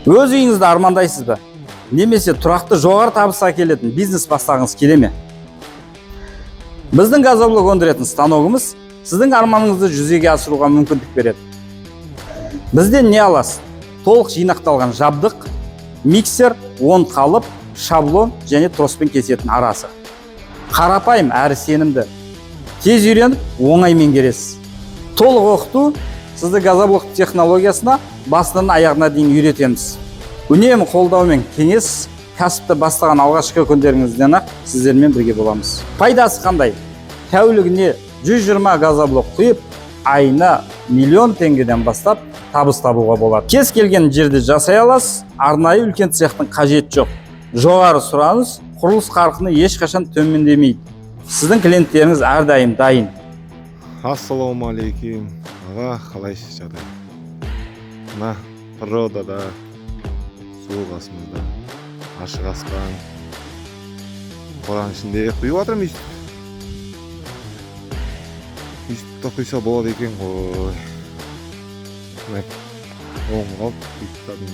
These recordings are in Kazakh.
Өз үйіңізді армандайсыз ба немесе тұрақты жоғары табыс әкелетін бизнес бастағыңыз келе ме? Біздің газоблок өндіретін станогымыз сіздің арманыңызды жүзеге асыруға мүмкіндік береді. Бізден не аласыз? Толық жинақталған жабдық, миксер, 10 қалып, шаблон және троспен кесетін арасы. Қарапайым әрі сенімді. Тез үйреніп, оңай меңгересіз. Толық оқыту: сізді газоблок технологиясына басынан аяғына дейін үйретеміз. Үнемі қолдау мен кеңес: кәсіпті бастаған алғашқы күндеріңізден ақ сіздермен бірге боламыз. Пайдасы қандай? Тәулігіне 120 газоблок құйып, айына миллион теңгеден бастап табыс табуға болады. Кез келген жерде жасай аласыз, арнайы үлкен цехтың қажеті жоқ. Жоғары сұраныс: құрылыс қарқыны ешқашан төмендемейді. Сіздің клиенттеріңіз әрдайым дайын. Ассалаумағалейкум, аға, қалайсыз, жағдай? Мына природада, су қасымызда, ашық аспан, қораның ішінде құйып жатырмын. Өйстіп, өйстіп та құйса болады екен ғой. Мына оң қалып құйып тастадым.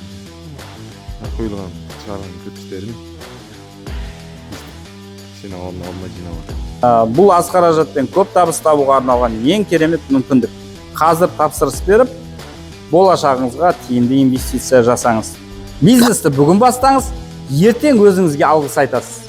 Мына құйылған, шығарған кірпіштерім өйстіп жинап алдым, алдыма жинап жатырмын. Бұл аз қаражатпен көп табыс табуға арналған ең керемет мүмкіндік. Қазір тапсырыс беріп, болашағыңызға тиімді инвестиция жасаңыз. Бизнесті бүгін бастаңыз, ертең өзіңізге алғыс айтасыз.